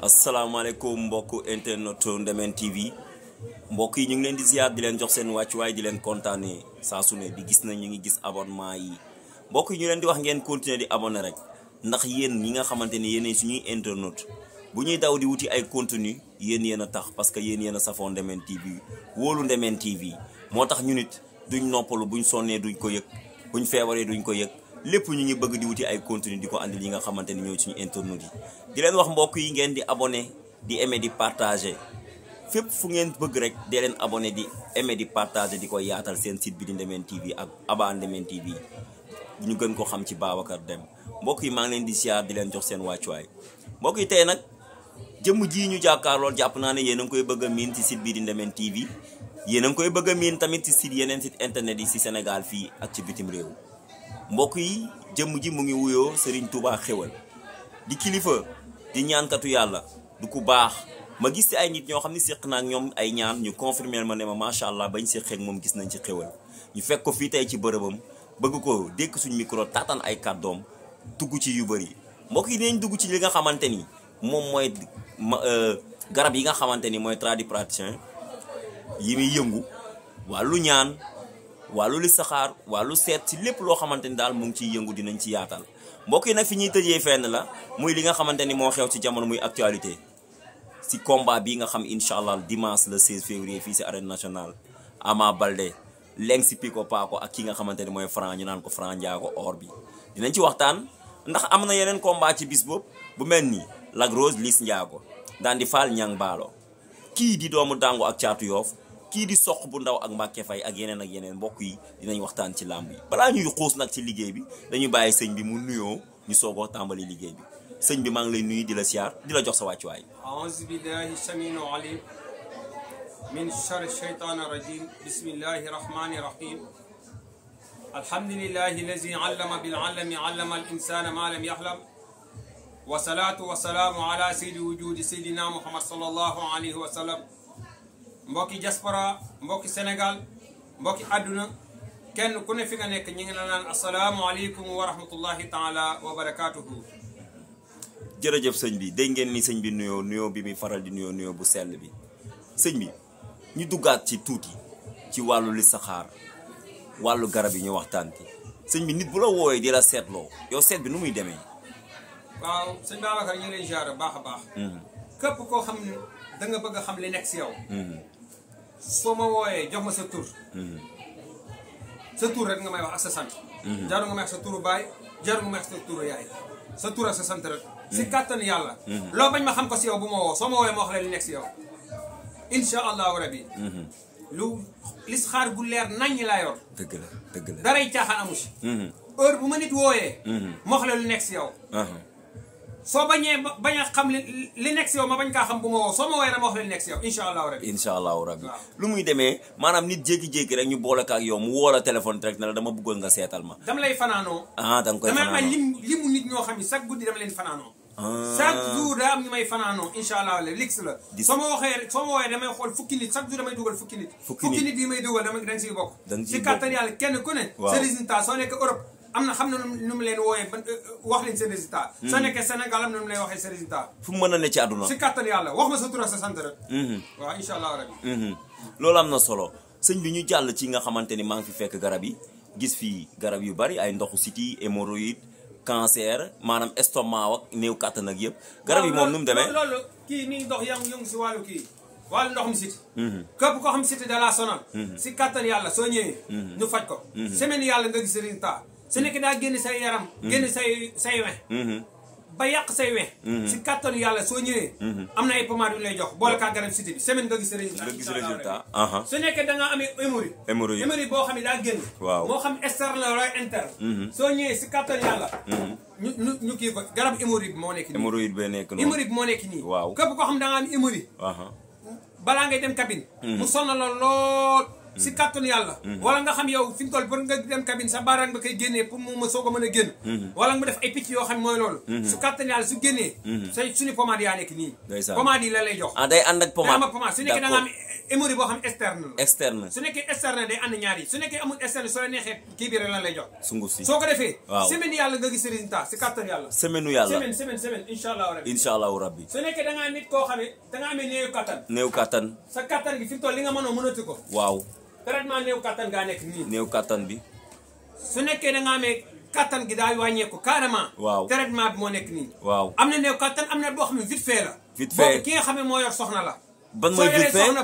asalaamaaleykum mbokku internet Ndemen TV mbokk yi ñu ngi leen di ziar di leen jox seen wàccuwaay di leen kontaanee saa su ne di gis na ñu ngi gis abonnement yi mbokk yi ñu leen di wax ngeen continuer di abonné rek ndax yéen ñi nga xamante ni yéenay suñuy internet bu ñuy daw di wuti ay contenu yéen a tax parce que yéen a safoo Ndemen TV wóolu Ndemen TV moo tax ñu nit duñ noppalu buñ sonnee duñ ko yëg buñ feebaree duñ ko yëg lépp ñu ngi bëgg di wuti ay contenu di ko andil yi nga xamante ni ñooy suñu internet yi di leen wax mbokk yi ngeen di abonné di aimer di partager fépp fu ngeen bëgg rek dee leen abonné di aimer di partager di ko yaatal seen site bi di Ndemen TV ak Aba Ndemen TV ñu gën ko xam ci Babacar Deme mbokk yi maa ngi leen di siyaar di leen jox seen wàccuwaay mbokk yi tey nag jëmm ji ñu jàkkaarlool jàpp naa ne yéen a ngi koy bëgg a miin ci site bi di Ndemen TV yéen a ngi koy bëgg a miin tamit ci site yeneen site internet yi ci Sénégal fii ak ci bitim réew mbokk yi jëmm ji mu ngi wuyoo Serigne Touba Xéwal di kilifa di ñaankatu yàlla du ku baax ma gis ci ay nit ñoo xam ne séq na ak ñoom ay ñaan ñu confirmer ma ne ma macha allah bañ séqee ak moom gis nañ ci xéwal ñu fekk ko fii tey ci bërëbam bëgg ko dékk suñ micro taataan ay kàddoom dugg ci yu bëri mbokk yi dinañ dugg ci li nga xamante ni moom mooy garab yi nga xamante ni mooy tradipraticien yi muy yëngu wàllu ñaan wàllu li saxaar wàllu seet ci lépp loo xamante ni daal mu ngi ciy yëngu dinañ ci yaatal mbokk yi nag fi ñuy tëjee fenn la muy li nga xamante ni moo xew ci jamono muy actualité ci combat bi nga xam incha allah dimanche le 16 février fii ci arène nationale Ama Baldé leng si Pico Paco ak ki nga xamante ni mooy Franc ñu naan ko Franc Ndiago or bi dinañ ci waxtaan ndax am na yeneen combat ci bis boobu bu mel ni Lac Rose Liss Ndiago daan di faal ñang baalo kii di doomu dàngu ak caatu yoof kii di soq bu ndaw ak Mbàkke Fay ak yeneen mbokk yi dinañ waxtaan ci làmb yi balaa ñuy xuus nag ci liggéey bi dañuy bàyyi sëñ bi mu nuyoo ñu soogoo tàmbali liggéey bi sëñ bi maa ngi lay nuyu di la siyaar di la jox sa wàccuwaay aouzu billahi saminu alim min charri shaytan rajim bismillahi rahmani rahim alhamdulillahi allazi allama bil alami allama al insana ma lam yahlam wa salatu wa salaamu ala sayyidi wujudi sayyidina muhammad sallallahu alayhi wa sallam mbokki diaspora mbokki Sénégal mbokki àdduna kenn ku ne fi nga nekk ñi ngi la naan asalaamualeykum wa rahmatullahi taala wa barakatuhu jërëjëf sëñ bi dégg ngeen ni sëñ bi nuyoo bi muy faral di nuyoo bu sell bi sëñ bi ñu duggaat ci tuuti ci wàllu li saxaar wàllu garab yi ñu waxtaan ci sëñ bi nit bu la wooyee di la seetloo yow seet bi nu muy demee waaw sëñ Babacar ñu ngi lay ziar baax a baax képp koo xam ne da nga bëgg a xam li nekk si yow soo ma wooyee jox ma sa tur rek nga may wax ak sa sant jaru nga may wax sa turu baay jaru nga may wax sa turu yaay sa tur ak sa sant rek si kàttan yàlla loo bañ ma xam ko si yow bu ma woo soo ma wooyee ma wax la li nekk si yow insha allahu rabbi lu lisxaar gu leer naññi laa yor dëgg la daray caaxaan amu si heure bu ma nit wooyee ma wax la lu nekk si yow soo bañee bañ a xam li nekk si yow ma bañ kaa xam bu ma woo soo ma woowee na ma wax li nekk si yow incha allahu rabbi lu muy demee maanaam nit jékki-jékki rek ñu boole ak yow mu woo la téléphone direct na la dama bëggoon nga seetal ma dama lay fanaanoo da nga koy fanaanoo damay am limu nit ñoo xam ne chaque guddi dama leen fanaanoo chaque jour daa am ñu may fanaanoo incha allah lix la soo ma woowee damay xool fukki nit chaque jour damay dugal fukki nit yi may dugal dama dañ siy bokk si kàttan yàlla kenn ku ne sa résultat soo nekk Europe am na xam na nu mu leen wooyee wax leen seen résultat soo nekkee Sénégal am na nu mu lay waxee seen résultat fu mu mën a ne ci àdduna si kàttan yàlla wax ma sa tur ak sa sant rek waaw incha allah rabbi loolu am na solo sëñ bi ñu jàll ci nga xamante ni maa ngi fi fekk garab yi gis fii garab yu bari ay ndoxu siti hémorroïde cancer maanaam estomac ak néew kàttan ak yëpp garab yi moom nu mu demee loolu kii mi ngi dox yëngu si wàllu ndoxum siti képp koo xam siti da la sonal si kàttan yàlla soo ñëwee ñu faj ko semaine yàlla nga gis résultat su nekk daa génn say yaram génn say wex ba yàq say wex si kàttanu yàlla soo ñëwee am na ay pommade yu lay jox boole kaa garab siti bi semaine nga gis résultat su nekkee da nga amee hémorroïde boo xam ne daa génn moo xam externe la wala interne soo ñëwee si kàttanu yàlla ñu kii ko garab hémorroïde bi moo nekk nii hémorroïde bi moo nekk nii képp koo xam da nga am hémorroïde balaa ngay dem cabine mu sonal la lool si kàttanu yàlla wala nga xam yow fi mu toll pour nga dem cabine sa baaraan ba koy génnee pour mu soog a mën a génn wala nga def ay picc yoo xam mooy loolu su kàttanu yàlla su génnee say suñu pommade yaa nekk nii pommade yi la lay jox day ànd ak pommade su nekkee da nga am hémorroïde boo xam externe externe su nekkee externe day ànd ñaar yi su nekkee amul externe soo la neexee kii bi rek lan lay jox sunguf si soo ko defee waaw semaine yàlla nga gis résultat si kàttanu yàlla semaine yàlla semaine incha allahu rabbi incha allahu rabbi su nekkee da ngaa nit koo xam ne da nga amee néew kattan néew kattan sa kattan gi fi mu toll li nga mënoo mënatu ko waaw traitement néew kattan ngaa nekk nii néew kattan bi su nekkee da nga amee kattan gi daal wàññeeku carrément waaw traitement bi moo nekk nii waaw am na néew kattan am na boo xam ne vite fait la vite fait boobu ki nga xam ne moo yor soxna la ban mooy vite fait soo yoree soxna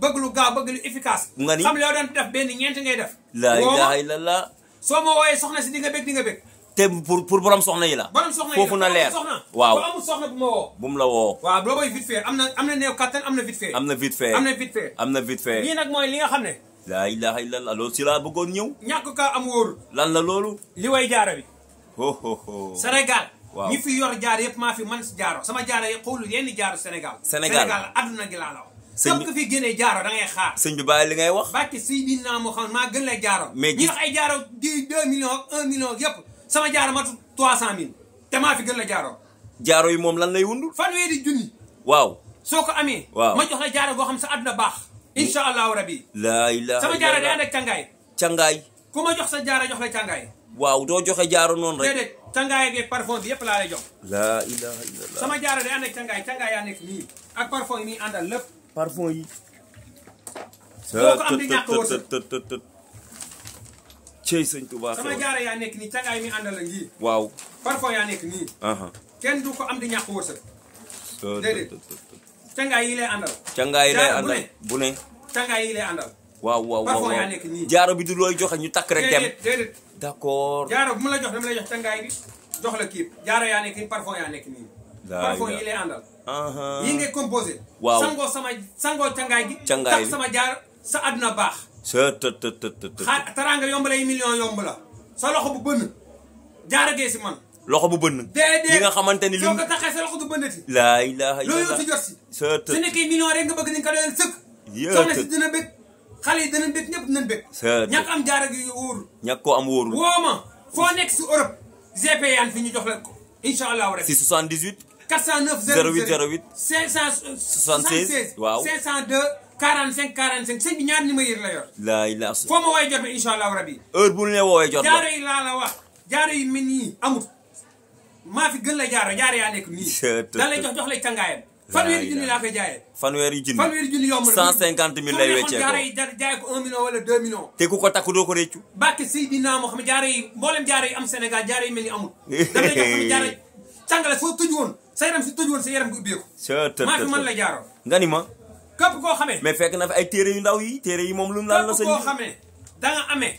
bëgg lu gaaw bëgg lu efficace nga ni xam loo doon def benn ñeent ngay def la ilaha illallah soo ma wooyee soxna si di nga bëgg te pour borom soxna yi la borom soxna yi foofu na leer waaw bu amul soxna bu ma woo bu mu la woo waaw loolu vite fait am na néew kattan am na vite fait am na vite fait am na vite fait am na vite fait lii nag mooy li nga xam ne la ilaha illallah loolu si laa bëggoon ñëw ñàkk kaa am wóoru lan la loolu li way jaaro bi ho Sénégal waaw ñi fi yor jaar yëpp maa fi man si jaaro sama jaaro yi xoolul yenn jaaro Sénégal adduna gi laa la wax képp ku fi génnee jaaro da ngay xaar sëñ bi bàyyi li ngay wax bàkki si dinaa moo xam maa gën lay jaaro mais ñi wax ay jaaro di 2 millions 1 million yëpp sama jaaro matu 300 000 te maa fi gën la jaaro jaaro yi moom lan lay wundul fanweeri junni waaw soo ko amee waaw ma jox la jaaro boo xam sa adduna baax incha allahu rabi laa ilaha sama jaaro day ànd ak càngaay càngaay ku ma jox sa jaaro jox la càngaay waaw doo joxe jaaro noonu rek déedéet càngaay ak parfum bi yëpp laa lay jox laa ilaha illallah sama jaaro day ànd ak càngaay yaa nekk nii ak parfum yi muy àndal lépp parfum yi doo ko am di ñàkk wërsëg cey sëñ Tuubaa sama jaaro yaa nekk nii càngaay mi àndal la ngi waaw parfum yaa nekk nii kenn du ko am di ñàkk wërsëg déedéet càngaay yi lay àndal càngaay yi lay àndal bu ne càngaay yi lay àndal waaw parfum yaa nekk nii jaaro bi du looy joxe ñu takk rek dem déedéet d'accord jaaro bu ma la jox dama lay jox càngaay bi jox la kii jaaro yaa nekk nii parfum yaa nekk nii parfum yi lay àndal yi ngay composé waaw sangoo càngaay gi càngaay tax sama jaar sa àdduna baax xaar taraanga yomb la yi million yomb la sa loxo bu bënn jaaro gee si man loxo bu bënn déedéet yi nga xamante ni soo ko taxee sa loxo du bënnati laa ilaha loolu yow si jot si su nekkee million rek nga bëgg ni nga ko doyal sëkk soxna si dina bëgg xale yi dina bëgg ñëpp dinañ bëgg ñàkk am jaaro gi wóorul ñàkk koo am wóorul woo ma foo nekk si Europe GP yaan fi ñu jox la ko incha allahu rek si 78 409 08 576 waaw 502 45 45 sëñ bi ñaar numéro yi la yor laa ilaha foo ma woowee jot ma incha allahu rabi heure bu ñu ne woowee jot jaaro yi laa la wax jaaro yi mel nii amut maa fi gën la jaaro yaa nekk nii da lay jox lay càngaayam fanweeri junni laa koy jaayee fanweeri junni yomb na 150 000 lay weccee ko jaaro yi jaay ko 1 million wala 2 millions te ku ko takk doo ko réccu bàkke Seydina moo xam ne jaaro yi mboolem jaaro yi am Sénégal jaaro yi mel ni amul da lay jox xam jaaro càngale foo tëj woon sa yaram si tëj woon sa yaram gi ubbeeku maa fi mën la jaaro nga ni ma képp koo xamee mais fekk na fi ay téere yu ndaw yi téere yi moom lu mu laal la képp koo xamee da nga amee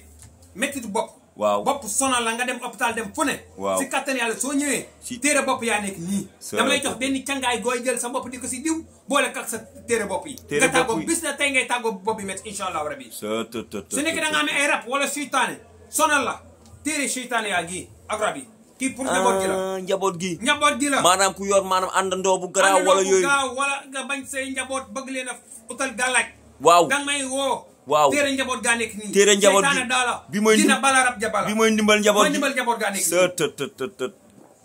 métti bopp waaw bopp sonal la nga dem hôpital dem fu ne waaw si kattan yàlla soo ñëwee téere bopp yaa nekk nii dama lay jox benn càngaay gooy jël sa bopp di ko si diw boole kak sa téere bopp yi nga tàggoo bis na tey ngay tàggoo bopp bi métti incha allahu rabi su nekk da nga amee ay rab wala seytaane sonal la téere seytaane yaa gii ak rab yi kii pour njaboot gi la njaboot gi la maanaam ku yor maanaam àndandoo bu garaaw wala yooyu wala nga bañ say njaboot bëgg leen a utal gàllaaj waaw danga may woo waaw téere njaboot gaa nekk nii téere njaboot seytaane daala bi mooy dina bala rab jabala bi mooy ndimbal njaboot mooy ndimbal njaboot gaa nekk nii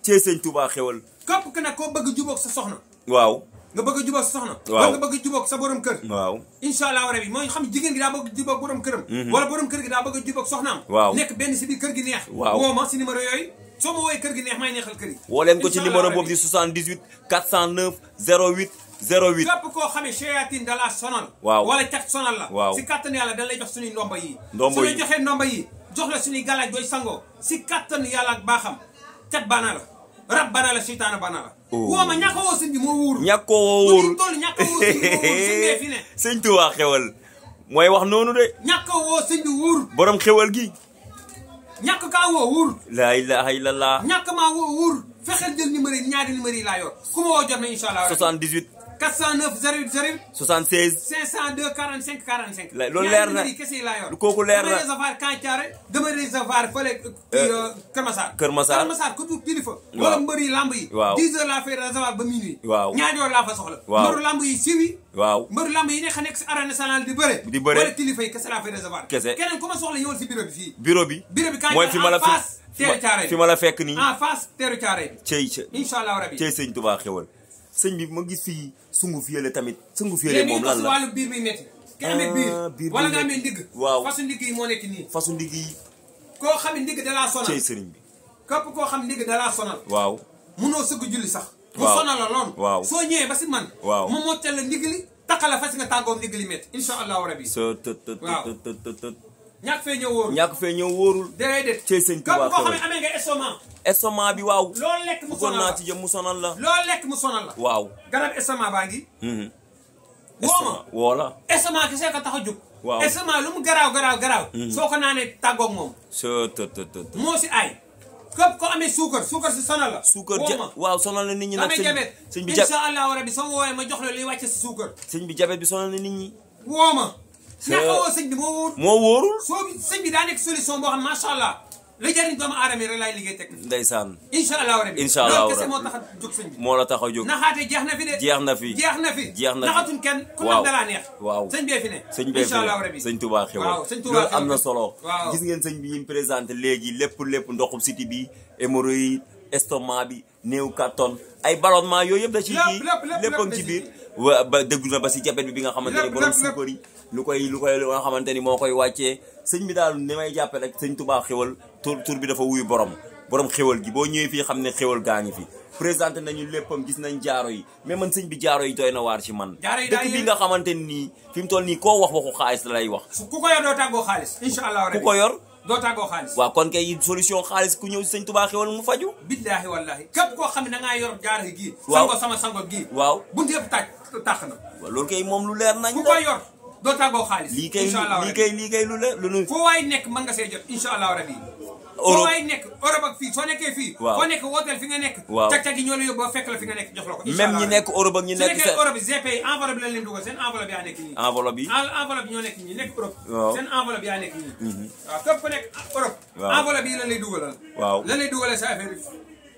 cee sëñ Tuubaa xewal képp ku ne koo bëgg jubóog sa soxna waaw nga bëgg jubóog sa soxna waaw nga bëgg jubóog sa borom kër waaw incha allah rabi mooy xam jigéen gi daa bëgg jubóog borom këram wala borom kër gi daa bëgg jubóog soxnaam waaw nekk benn si biir kër gi neex waaw woo ma si numéro yooyu soo ma woowee kër gi neex may neexal kër yi woo leen ko ci numéro boobu di 78 409 08 08 képp koo xamee seytaane da la sonal waaw wala cat sonal la waaw si kattan yàlla da lay jox suñuy ndomba yi ndomba yi su la joxee ndomba yi jox la suñuy galaaj dooy sangoo si kattan yàlla ak baaxam cat bana la rab bana la seytaane bana la woo ma ñàkk a woo sëñ bi moo wóoru ñàkk a woo wóoru toll ñàkk a woo sëñ bi moo wóoru sëñ bee fi ne sëñ Tuubaa xewal mooy wax noonu de ñàkk a woo sëñ bi wóoru borom xewal gi ñàkk kaa woo wóoru laa ilaha illallah ñàkk maa woo wóoru fexeel jël numéro yi ñaari numéro yi laa yor ku ma woo jot na incha allah 78 409 08 08 76 502 45 45 loolu leer na kese laa yor kooku leer na dama réservoir Kantiare dama réservoir fële Kër Massar ku du kilifa wala mbër yi lamb yi 10 heures laa fay réservoir ba minuit ñaari yoon laa fa soxla mbëru lamb yi siiw yi mbëru lamb yi nekk si arène nationale di bëre wala kilifa yi kese laa fay réservoir keneen ku ma soxla ñëwal si bureau bi fii bureau bi mooy fi ma la teeru Thiaroye fi ma la fekk nii en face teeru Thiaroye bi cey incha allah rabi cey sëñ Tuubaa xewal sëñ bi ma gis fii sungu fiyele tamit sungu fiyele moom lan la wàllu biir bi métti ki amee biir wala nga amee ndigg fasu ndigg yi moo nekk nii fasu ndigg yi koo xam ne ndigg dalaa sonal cey sëriñ bi képp koo xam ndigg dalaa sonal munoo sëgg julli sax mu sonal la loon soo ñëwee ba si man mu moccal la ndigg li taxala fas nga tàggoom ndigg li métti incha allah rabi ñàkk fee ñëw wóorul déedéet cey sëñ Tuubaa koo xam ne amee nga estomac bi waaw loolu lekk mu sonal la naa ci jëm mu sonal la loolu lekk mu sonal la waaw garab estomac baa ngi wooma woola estomac ki see ko tax a jóg estomac lu mu garaaw soo ko naanee tàggoog moom moo si aay képp ko amee suukar si sonal la suukar waaw sonal na nit ñi nag sëñ bi incha allah rabi soo woowee ma jox la liy wàcce si suukar sëñ bi jabet bi sonal na nit ñi wooma ñàkk a woo sëñ bi moo wóorul sëñ bi daa nekk solution boo xam macha allah la jëriñ doomu aadama yi rek laay liggéey teg ndeysaan incha allah rabi loolu kese moo tax a jóg sëñ bi moo la tax a jóg naxaate jeex na fi de jeex na fi naxatuñ kenn ku nam dalaa neex sëñ bee fi ne incha allah rabi sëñ Tuubaa xewal loolu am na solo gis ngeen sëñ bi ñu présenté léegi lépp ndoxum siti bi hémorroïde estomac bi néew kattan ay ballonnement yooyu yëpp da ci kii lépp a ngi ci biir ba déglu na ba si jabet bi nga xamante ni borom suukar yi lu koy nga xamante ni moo koy wàccee sëñ bi daal ni may jàppe rek sëñ Tuubaa xewal tur bi dafa wuyu borom xewal gi boo ñëwee fii xam ne xewal gaa ngi fi présenté nañu léppam gis nañ jaaro yi mais man sëñ bi jaaro yi doy na waar ci man dëkk bi nga xamante ni fi mu toll nii koo wax waxu xaalis la lay wax ku ko yor doo tàggoo xaalis incha allah ku ko yor doo tàggoo xaalis waaw kon kay solution xaalis ku ñëw si sëñ Tuubaa xewal mu faju billaahi wallaahi képp koo xam ne da ngaa yor jaaro yi gii sango gii buntu yëpp tàq na loolu kay moom lu leer nañ ku ko yor doo tàggoo xaalis lii kay lu leer lu foo waay nekk mën nga see jot incha allah rabi foo waay nekk Europe ak fii soo nekkee fii foo nekk wooteel fi nga nekk cag-cag yi ñoo la yóbbu ba fekk la fi nga nekk jox la ko même ñi nekk Europe ak ñi nekk su nekkee Europe GP enveloppe lañ leen dugal seen enveloppe yaa nekk nii enveloppe yi ñoo nekk ñi nekk Europe seen enveloppe yaa nekk nii waaw képp ku nekk Europe enveloppe yi lan lay dugalal lan lay dugalal sa affaire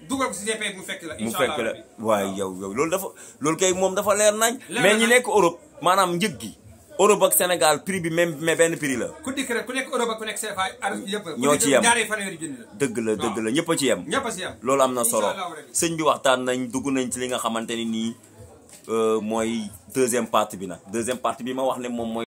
dugal ko si GP mu fekk la incha allah waaye yow loolu kay moom dafa leer nañ mais ñi nekk Europe maanaam njëg gi Europe ak Sénégal prix bi même mais benn prix la. ku dikk rek ku nekk Europe ak ku nekk CFA yëpp. ñoo ci yem ñaari fanweeri junni la. dëgg la ñëpp a ci yem. ñëpp a ci yem loolu am na solo sëñ bi waxtaan nañ dugg nañ ci li nga xamante ni nii mooy deuxième partie bi nag deuxième partie bi ma wax ne moom mooy.